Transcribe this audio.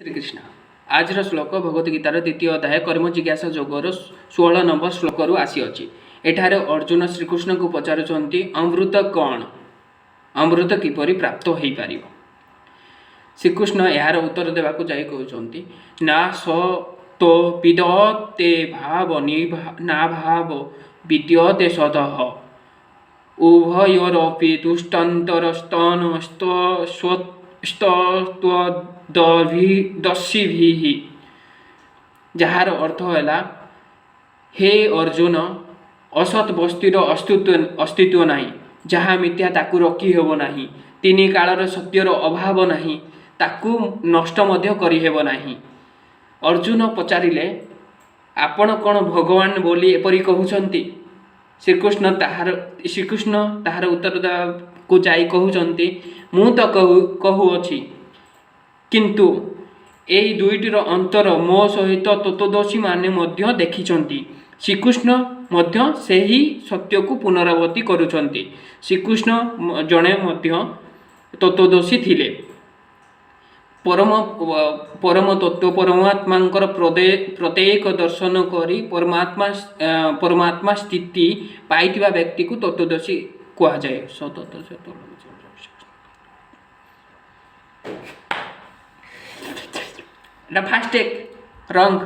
ଶ୍ରୀକୃଷ୍ଣ। ଆଜିର ଶ୍ଲୋକ ଭଗବତ ଗୀତାର ଦ୍ୱିତୀୟ ଅଧ୍ୟାୟ କର୍ମ ଜିଜ୍ଞାସା ଯୋଗର 16 ନମ୍ବର ଶ୍ଲୋକରୁ ଆସିଅଛି। ଏଠାରେ ଅର୍ଜୁନ ଶ୍ରୀକୃଷ୍ଣଙ୍କୁ ପଚାରୁଛନ୍ତି, ଅମୃତ କ'ଣ, ଅମୃତ କିପରି ପ୍ରାପ୍ତ ହୋଇପାରିବ? ଶ୍ରୀକୃଷ୍ଣ ଏହାର ଉତ୍ତର ଦେବାକୁ ଯାଇ କହୁଛନ୍ତି, ନା ସତୋ ବିଦ୍ୟତେ ଭାବ ନା ଭାବ ବିଦ୍ୟତେ ସତଃ, ଉଭୟୋରପି ଦୁଷ୍ଟାନ୍ତର ସ୍ତନ ସ୍ତତ୍ୱଦର୍ଶିଭିଃ। ଯାହାର ଅର୍ଥ ହେଲା, ହେ ଅର୍ଜୁନ, ଅସତ୍ ବସ୍ତୁର ଅସ୍ତିତ୍ୱ ନାହିଁ। ଯାହା ମିଥ୍ୟା ତାକୁ ରୋକି ହେବ ନାହିଁ। ତିନି କାଳର ସତ୍ୟର ଅଭାବ ନାହିଁ, ତାକୁ ନଷ୍ଟ ମଧ୍ୟ କରିହେବ ନାହିଁ। ଅର୍ଜୁନ ପଚାରିଲେ, ଆପଣ କ'ଣ ଭଗବାନ ବୋଲି ଏପରି କହୁଛନ୍ତି? ଶ୍ରୀକୃଷ୍ଣ ତାହାର ଉତ୍ତର ଦେବାକୁ ଯାଇ କହୁଛନ୍ତି, ମୁଁ ତ କହୁଅଛି, କିନ୍ତୁ ଏଇ ଦୁଇଟିର ଅନ୍ତର ମୋ ସହିତ ତତ୍ତ୍ୱଦର୍ଶୀମାନେ ମଧ୍ୟ ଦେଖିଛନ୍ତି। ଶ୍ରୀକୃଷ୍ଣ ମଧ୍ୟ ସେହି ସତ୍ୟକୁ ପୁନରାବୃତ୍ତି କରୁଛନ୍ତି। ଶ୍ରୀକୃଷ୍ଣ ଜଣେ ମଧ୍ୟ ତତ୍ତ୍ୱଦର୍ଶୀ ଥିଲେ। ପରମ ପରମ ତତ୍ତ୍ୱ ପରମାତ୍ମାଙ୍କର ପ୍ରତ୍ୟେକ ଦର୍ଶନ କରି ପରମାତ୍ମା ସ୍ଥିତି ପାଇଥିବା ବ୍ୟକ୍ତିକୁ ତତ୍ତ୍ୱଦର୍ଶୀ କୁହାଯାଏ। ସତତ ଏଟା ଫାଷ୍ଟ ଟେକ୍ ରଙ୍ଗ।